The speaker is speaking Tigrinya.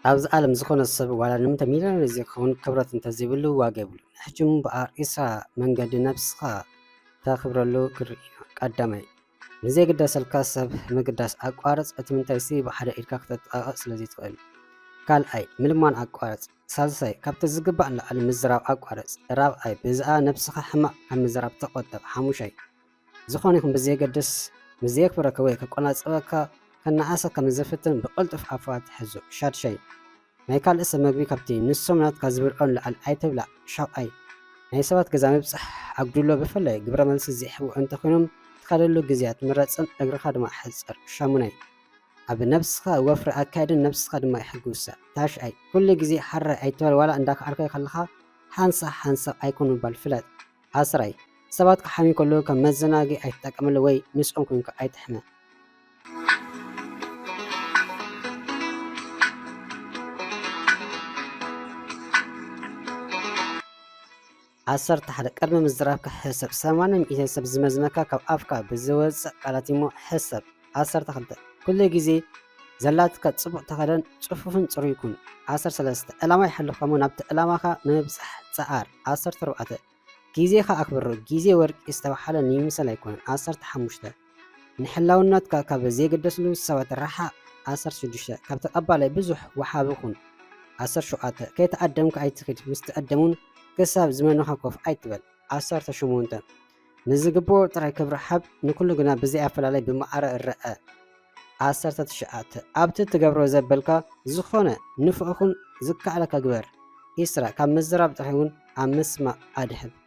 ኣብዚ ዓለም ዝኾነ ሰብ ዋላ ንምንታይ ሚልዮነር ዘይክኸውን ክብረት እንተዘይብሉ ዋጋ የብሉን። ሕጂ እምበኣር ኢስራ መንገዲ ነብስኻ ተኽብረሉ ክርኢ ኢና። ቀዳማይ፣ ንዘይግደሰልካ ሰብ ምግዳስ ኣቋርጽ፣ እቲ ምንታይሲ ብሓደ ኢድካ ክተጣቕዕ ስለ ዘይትኽእል። ካልኣይ፣ ምልማን ኣቋርጽ። ሳልሳይ፣ ካብቲ ዝግባእ ንላዕሊ ምዝራብ ኣቋርጽ። ራብዓይ፣ ብዛዕባ ነብስኻ ሕማቕ ካብ ምዝራብ ተቖጠብ። ሓሙሻይ፣ ዝኾነ ይኹን ብዘየገድስ ምስ ዘየክብረካ ወይ ከቆናጽበካ ከነኣእሰካ ምስ ዝፍትን ብቕልጡፍ ኣፍካ ትሕዞ። ሻድሻይ፣ ናይ ካልእ ሰብ መግቢ ካብቲ ንሶም ናትካ ዝበልዖ ንላዕሊ ኣይትብላዕ። ሻብዓይ፣ ናይ ሰባት ገዛ ምብጻሕ ኣጉድሎ፣ ብፍላይ ግብረ መልሲ ዘይሕብኡ እንተኾይኖም ትኸደሉ ግዜያት ምረጽን እግርኻ ድማ ሕጸር። ሻሙናይ፣ ኣብ ነብስኻ ወፍሪ ኣካይድን ነብስኻ ድማ ይሕጉሳ። ታሽዓይ፣ ኩሉ ግዜ ሓራይ ኣይትበል፣ ዋላ እንዳከኣልካዮ ከለኻ ሓንሳእ ሓንሳእ ኣይኮን ምባል ፍለጥ። ዓስራይ፣ ሰባት ክሓምዩ ከለዉ ከም መዘናግዒ ኣይትጠቀመሉ ወይ ምስኦም ኮንካ ኣይትሕመ። ዓሰርተ ሓደ፣ ቅድሚ ምዝራብካ ሕሰብ። ሰማንያ ሚእቲ ሰብ ዝመዝነካ ካብ ኣፍካ ብዝወጽእ ቃላት እሞ ሕሰብ። ዓሰርተ ክልተ፣ ኩሉ ግዜ ዘላትካ ጽቡቕ ተኸደን ጽፉፍን ጽሩይ ኩን። ዓሰርተ ሰለስተ፣ ዕላማ ይሓልፍካ እሞ ናብቲ ዕላማኻ ንምብጻሕ ጸዓር። ዓሰርተ ኣርባዕተ፣ ግዜኻ ኣኽብሮ። ግዜ ወርቂ ዝተባህለ ንይምሰል ኣይኮነን። ዓሰርተ ሓሙሽተ፣ ንሕላውነትካ ካብ ዘይገደስሉ ሰባት ርሓቕ። ዓሰርተ ሽዱሽተ፣ ካብ ተቐባላይ ብዙሕ ወሃቢ ኩን። ዓሰርተ ሸውዓተ፣ ከይተዓደምካ ኣይትኺድ፣ ምስ ተቐደሙን ክሳብ ዝመኑኻ ኮፍ ኣይትበል። ዓሰርተ ሸሞንተ፣ ንዝግብኦ ጥራይ ክብሪ ሃብ፣ ንኩሉ ግና ብዘይ ኣፈላላይ ብማዕረ ርኣ። ዓሰርተ ትሽዓተ፣ ኣብቲ ትገብሮ ዘበልካ ዝኾነ ንፉዕ ኩን ዝከኣለካ ግበር። ዒስራ፣ ካብ ምዝራብ ጥራይ እውን ኣብ ምስማዕ ኣድሕብ።